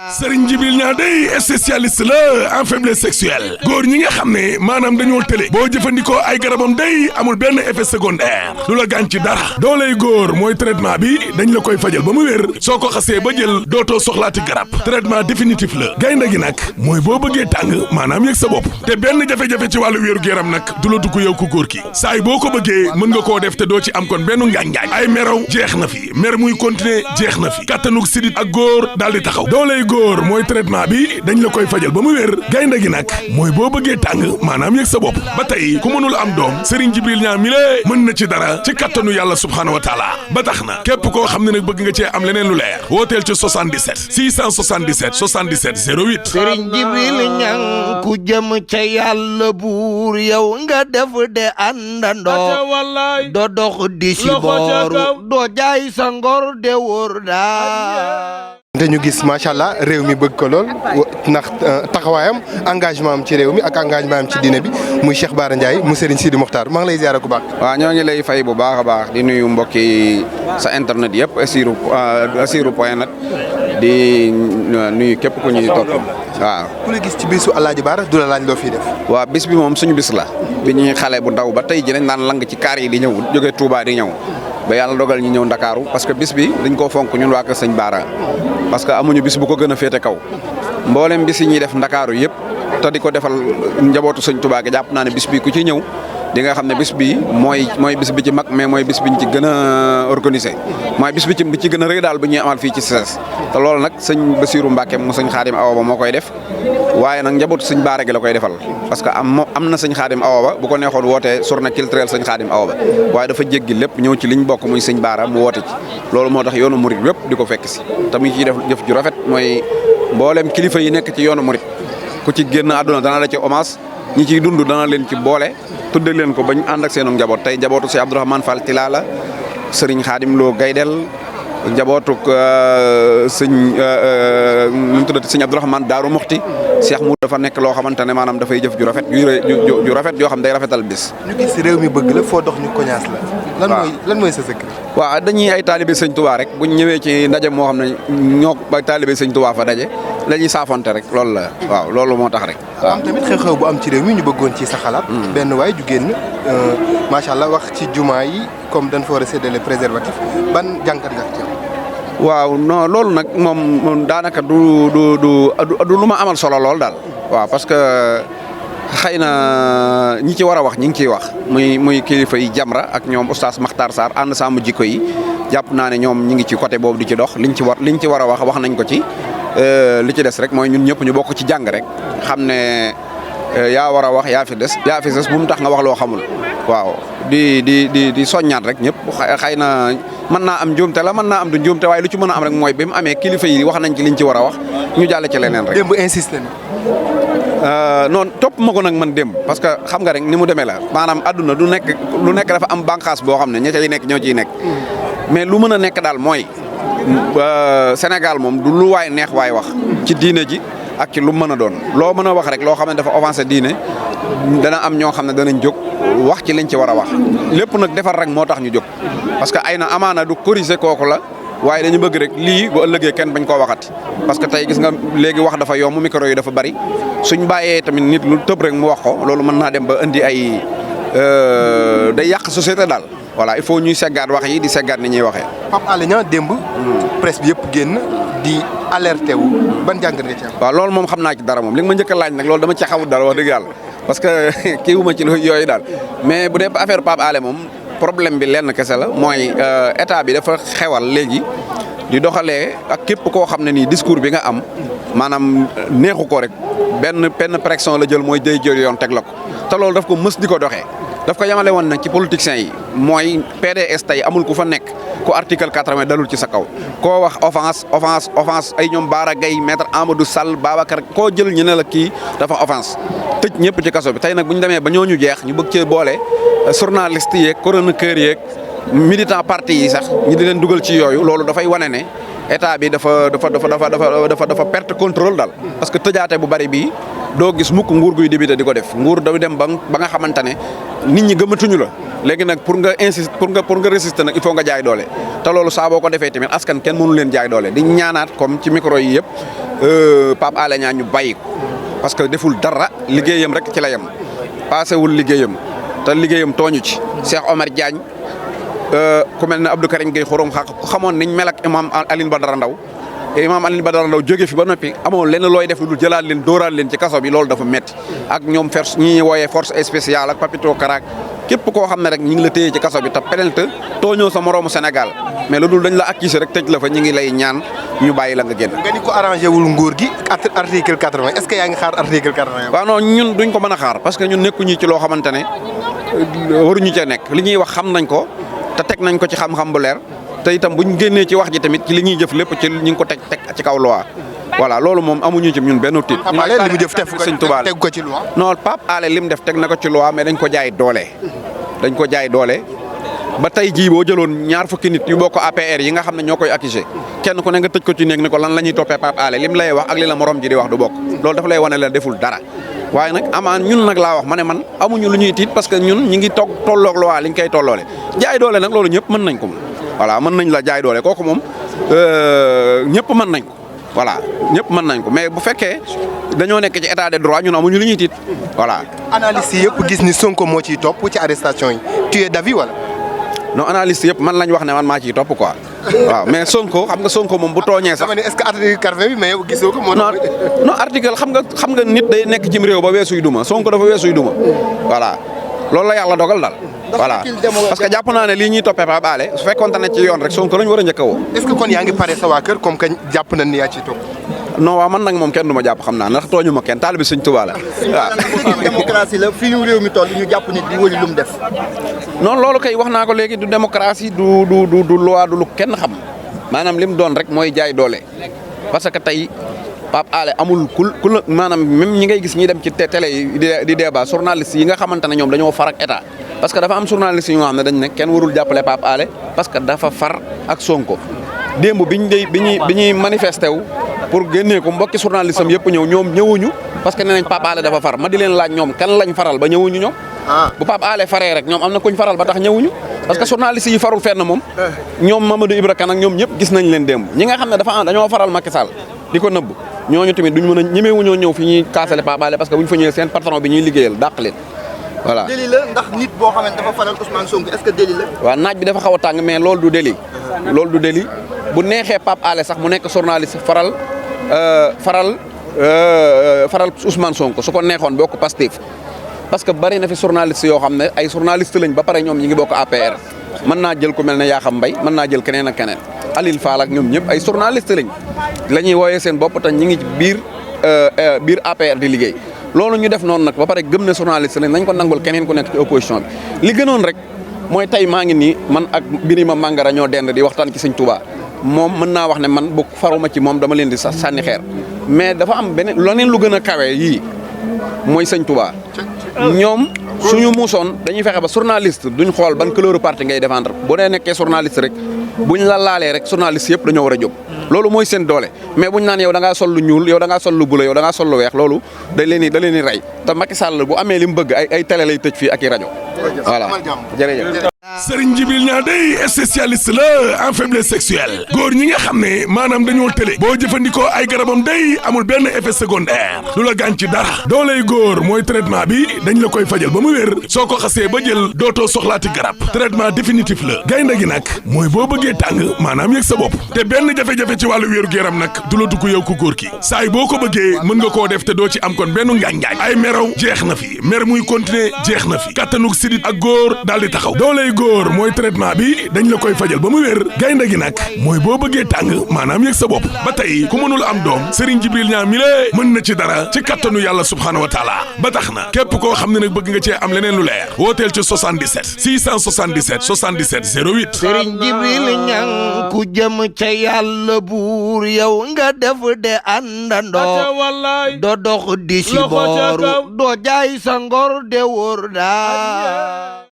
Serigne Djibril Niang day spécialiste la en faiblesse sexuelle góor ñi nga xam ne maanaam dañoo tële boo jëfandikoo ay garabam day amul benn effet secondaire du la gaañ ci dara dooley góor mooy traitement bi dañ la koy fajal ba mu wér soo ko xasee ba jël dootoo soxlaati garab traitement définitif la gaynde gi nag mooy boo bëggee tàng maanaam yëg sa bopp te benn jafe-jafe ci wàllu wéeru yaram nag du la dugg yow ku góor ki saay boo ko bëggee mën nga koo def te doo ci am kon benn ngaañ-ngaañ ay meraw jeex na fi mer muy continuer jeex na fi kattanug sidit ak góor daal di taxaw dooley góor mooy traitement bi dañ la koy fajal ba mu wér gaynde gi nag mooy boo bëggee tàng maanaam yëg sa bopp ba tey ku mënul am doom Serigne Djibril Niang mi lée mën na ci dara ci kattanu yàlla subhaanahu wa taala ba tax na képp koo xam ne nag bëgg nga cee am leneen lu leer wooteel ci 77 677 77 08 Serigne Djibril Niang ku jëm ca yàlla buur yow nga def de àndandoo doo dox di si booru doo jaay sa ngor de wóor daa te ñu gis macha allah réew mi bëgg ko lool ndax taxawaayam engagement am ci réew mi ak engagement am ci diine bi muy Cheikh Bara Ndiaye mu Serigne Sidi Mokhtar maa ngi lay ziyaare ku baax. waaw ñoo ngi lay fay bu baax a baax di nuyu mbokki sa internet yëpp Assirou point net di nuyu képp ku ñuy topp waaw. ku la gis ci bisu Alaaji Bara du la laaj loo fiy def. waaw bis bi moom suñu bis la bi ñuy xale bu ndaw ba tey ji lañ daan lang ci kaar yi di ñëw jóge Touba di ñëw ba yàlla dogal ñu ñëw Ndakaaru parce que bis bi dañ koo fonk ñun waa kër Sëñ Bara parce que amuñu bis bu ko gën a féete kaw mboolem bis yi ñuy def Ndakaaru yëpp te di ko defal njabootu Sëñ Touba gi jàpp naa ne bis bi ku ci ñëw di nga xam ne bis bi mooy bis bi ci mag mais mooy bis bi ñu ci gën a organisé mooy bis bi ci gën a rëy daal bu ñuy amal fii ci CICES te loolu nag sëñ Bassirou Mbacke mu sëñ Xaadim Awa Ba moo koy def waaye nag njabootu sëñ Bara gi la koy defal parce que am na sëñ Xaadim Awa Ba bu ko neexoon wootee journée culturelle sëñ Xaadim Awa Ba waaye dafa jéggi lépp ñëw ci liñ bokk muy sëñ Bara mu woote ci loolu moo tax yoonu murit yëpp di ko fekk si te mu ciy def jëf ju rafet mooy mboolem kilifa yi nekk ci yoonu murit ku ci génn àdduna dana la ci hommage ñi ciy dund dana leen ci boole tudde leen ko bañ ànd ak seenu njaboot tey njabootu si Abdourahmane Fall Tilala sëriñ Xaadim Lo Gaydel njabootuk sëñ nu mu tuddati sëñ Abdourahmane Daaru Muxti Cheikh mu dafa nekk loo xamante ne maanaam dafay jëf ju rafet ju rafet yoo xam day rafetal bis. ñu gis réew mi bëgg la foo dox ñu koñaas la. lan mooy sa secret. waaw dañuy ay taalibe sëñ Touba rek buñ ñëwee ci ndaje moo xam ne ñoo ba taalibe sëñ Touba fa daje dañuy saafonte rek loolu la waaw loolu moo tax rek. waaw am tamit xew-xew bu am ci réew mi ñu bëggoon ci sa xalaat. benn waay ju génn macha allah wax ci jumaa yi comme dañ fa war a séddale préservatif ban jàngat nga ci. waaw non loolu nag moom daanaka du lu ma amal solo lool daal. waaw parce que xëy na ñi ci war a wax ñi ngi ciy wax muy kilifa yi Jamra ak ñoom oustaz Makhtar Sarr ànd sàmm jikko yi jàpp naa ne ñoom ñi ngi ci côté boobu di ci dox liñ ci war a wax nañ ko ci li ci des rek mooy ñun ñëpp ñu bokk ci jàng rek xam ne yaa war a wax yaa fi des bu mu tax nga wax loo xamul waaw di soññaat rek ñëpp xëy na mën naa am njuumte la mën naa am du njuumte waaye lu ci mën a am rek mooy bi mu amee kilifa yi wax nañ ci liñ ci war a wax ñu jàll ci leneen rek. démb insisté na. non topp ma ko nag man démb parce que xam nga rek ni mu demee la maanaam adduna lu nekk dafa am bànqaas boo xam ne ña cay nekk ñoo ciy nekk mais lu mën a nekk daal mooy Sénégal moom du lu waay neex waay wax ci diine ji ak ci lu mën a doon loo mën a wax rek loo xam ne dafa offensé diine dana am ñoo xam ne danañ jóg wax ci liñ ci war a wax lépp nag defar rek moo tax ñu jóg parce que ay na amaana du corriger kooku la waaye dañu bëgg rek lii bu ëllëgee kenn bañ koo waxati parce que tey gis nga léegi wax dafa yomb micro yi dafa bari suñ bàyyee tamit nit lu tëb rek mu wax ko loolu mën naa dem ba indi ay day yàq société daal voilà il faut ñuy seggaat wax yi di seggaat ni ñuy waxee. Pape Alé Niang démb. presse bi yëpp génn di alerté wu ban jàngat nga ci am. waaw loolu moom xam naa ci dara moom li nga ma njëkk a laaj nag loolu dama ci xamul dara wax dëgg yàlla parce que kii wu ma ci yooyu daal mais bu dee affaire Pape Alé moom problème bi lenn kese la mooy état bi dafa xewal léegi di doxalee ak képp koo xam ne nii discours bi nga am maanaam neexu ko rek benn pression la jël mooy day jël yoon teg la ko te loolu daf ko mës di ko doxee. daf ko yamale woon nag ci politiciens yi mooy PDS tey amul ku fa nekk ku article 80 dalul ci sa kaw koo wax offense ay ñoom Bara Gaye maître Amadou Sall Babacar koo jël ñu ne la kii dafa offense tëj ñëpp ci kaso bi tey nag bu ñu demee ba ñooñu jeex ñu bëgg cee boole journaliste yeeg chroniqueur yeeg militant parti yi sax ñi di leen dugal ci yooyu loolu dafay wane ne état bi dafa perte contrôle daal parce que tëjaate bu bari bii doo gis mukk nguur guy débuté di ko def nguur da dem ba nga xamante ne nit ñi gëmatuñu la léegi nag pour nga insister pour nga résister nag il faut nga jaay doole te loolu saa boo ko defee tamit askan kenn mënu leen jaay doole di ñaanaat comme ci micro yi yëpp Pape Alé Niang ñu bàyyi ko parce que deful dara liggéeyam rek ci la yem paasewul liggéeyam te liggéeyam tooñu ci Cheikh Omar Diagne ku mel ne Abdou Karim Gueye xorom xamoon niñ mel ak imam Alioune Badara Ndaw imam Alioune Badara Ndaw jóge fi ba noppi amoon lenn looy def lu dul jëlaat leen dóoraat leen ci kaso bi loolu dafa metti ak ñoom force ñi wooyee force spéciale ak Papito Karaak képp koo xam ne rek ñi ngi la téye ci kaso bi te penalty tooñoo sa moroomu Sénégal mais lu dul dañ la accuser rek tëj la fa ñi ngi lay ñaan ñu bàyyi la nga génn. nga ni ko arrangé wul nguur gi article 80 est-ce que yaa ngi xaar article 80. waaw non ñun duñ ko mën a xaar parce que ñun nekkuñu ci loo xamante ne waruñu cee nekk li ñuy wax xam nañ ko te teg nañ ko ci xam-xam bu leer te itam buñ génnee ci wax ji tamit ci li ñuy jëf lépp ci ñu ngi ko teg ci kaw loi voilà loolu moom amuñu ci ñun benn tiit. Pape Alé li mu jëf teg ko ci loi. non Pape Alé li mu def teg na ko ci loi mais dañ ko jaay doole. dañ ko jaay doole ba tey jii boo jëloon ñaar fukki nit yu bokk APR yi nga xam ne ñoo koy accusé kenn ku ne nga tëj ko ci néeg ne ko lan la ñuy toppee Pape Alé lim lay wax ak li la morom ji di wax du bokk loolu dafa lay wane la deful dara waaye nag amaan ñun nag laa wax ma ne man amuñu lu ñuy tiit parce que ñun ñi ngi tolloog loi li ñu koy tolloole jaay doole nag loolu ñëpp mën nañ ko voilà mën nañ la jaay doole kooku moom ñëpp mën nañ ko voilà ñëpp mën nañ ko mais bu fekkee dañoo nekk ci état de droit ñun amuñu lu ñuy tiit voilà. analyste yëpp gis ni Sonko moo ciy topp ci arrestation yi tu es d'avis wala. non analyste yëpp man lañ wax ne man maa ciy topp quoi waaw mais Sonko xam nga Sonko moom bu tooñee sax. est-ce que article 80 bi mais yow gisoo ko. non article xam nga nit day nekk cim réew ba weesuy duma Sonko dafa weesuy duma voilà loolu la yàlla dogal daal. voilà parce que jàpp naa ne lii ñuy toppee Pape Alé su fekkoonte ne ci yoon rek Sonko lañ war a njëkk a woo. est-ce que kon yaa ngi pare sa waa kër comme que jàpp nañ ni yaa ciy topp. non waaw man nag moom kenn du ma jàpp xam naa ndax tooñu ma kenn taalibe Sëñ Tuubaa la waaw. démocratie la fii ñu réew mi toll ñu jàpp nit di wëli lu mu def. non loolu kay wax naa ko léegi du démocratie du loi du lu kenn xam maanaam li mu doon rek mooy jaay doole parce que tey Pape Alé amul ku la maanaam même ñi ngay gis ñi dem ci télé yi di débat journaliste yi nga xamante ne ñoom dañoo far ak état parce que dafa am journaliste yi nga xam ne dañ ne kenn warul jàppale Pape Alé parce que dafa far ak Sonko démb bi ñuy manifesté wu pour génnee ko mbokki journaliste am yëpp ñoom ñëwuñu parce que nee nañ Pape Alé dafa far ma di leen laaj ñoom kan lañ faral ba ñëwuñu ñoom. bu Pape Alé faree rek ñoom am na kuñ faral ba tax ñëwuñu parce que journaliste yi farul fenn moom ñoom Mamadou Ibra Kane ak ñoom ñëpp gis nañ leen démb ñi nga xam ne dañoo faral Macky Sall di ko nëbb ñooñu tamit duñ mën a ñemewuñoo ñëw fi ñuy kaasale Pape Alé parce que buñ fa ñëwee seen patron bi ñuy liggéeyal dàq leen voilà. délit la ndax nit boo xam ne dafa faral Ousmane Sonko est-ce que délit la. waaw naaj bi dafa xaw a tàng mais loolu du délit loolu du délit bu neexee Pape Alé sax mu nekk journaliste faral Ousmane Sonko su ko neexoon bokk Pastef parce que bari na fi journaliste yoo xam ne ay journaliste lañ ba pare ñoom ñi ngi bokk APR mën naa jël ku mel ne Yakham Mbaye mën naa jël keneen ak keneen Alil Fall ak ñoom ñëpp ay journaliste lañ la ñuy wooyee seen bopp te ñi ngi ci biir APR di liggéey loolu ñu def noonu nag ba pare gëm ne journaliste lañ nañ ko nangul keneen ku nekk ci opposition bi li gënoon rek mooy tey maa ngi nii man ak Birima Mangara ñoo dend di waxtaan ci Sëñ Touba moom mën naa wax ne man bu faruma ci moom dama leen di sax sànni xeer mais dafa am beneen leneen lu gën a kawe yii mooy Sëñ Touba ñoom suñu muusoon dañuy fexe ba journaliste duñ xool ban couleur parti ngay défendre boo dee nekkee journaliste rek buñ la laalee rek journaliste yëpp dañoo war a jóg loolu mooy seen doole mais buñ naan yow da ngaa sol lu ñuul yow da ngaa sol lu bula yow da ngaa sol lu weex loolu da leen di rey te Macky Sall bu amee li mu bëgg ay télé lay tëj fii ak i rajo voilà jërëjëf. Serigne Djibril Niang day spécialiste la en faiblesse sexuelle góor ñi nga xam ne maanaam dañoo tële boo jëfandikoo ay garabam day amul benn effet secondaire lu la gaañ ci dara dooley góor mooy traitement bi dañ la koy fajal ba mu wér soo ko xasee ba jël dootoo soxlaati garab traitement définitif la gaynde gi nag mooy boo bëggee tàng maanaam yëg sa bopp te benn jafe-jafe ci wàllu wéeru yaram nag du la dugg yow ku góor ki saay boo ko bëggee mën nga koo def te doo ci am kon benn ngaañ-ngaañ ay meraw jeex na fi mer muy continuer jeex na fi kattanug sidit ak góor daal di taxaw dooley góor mooy traitement bi dañ la koy fajal ba mu wér gaynde gi nag mooy boo bëggee tàng maanaam yëg sa bopp ba tey ku mënul am doom Serigne Djibril Niang mi lée mën na ci dara ci kattanu yàlla subhaanahu wa taala ba tax na képp koo xam ne nag bëgg nga cee am leneen lu leer wooteel ci 77 677 77 08 Serigne Djibril Niang ku jëm ca yàlla buur yow nga def de àndandoo doo dox di si booru doo jaay sa ngor de wóor daa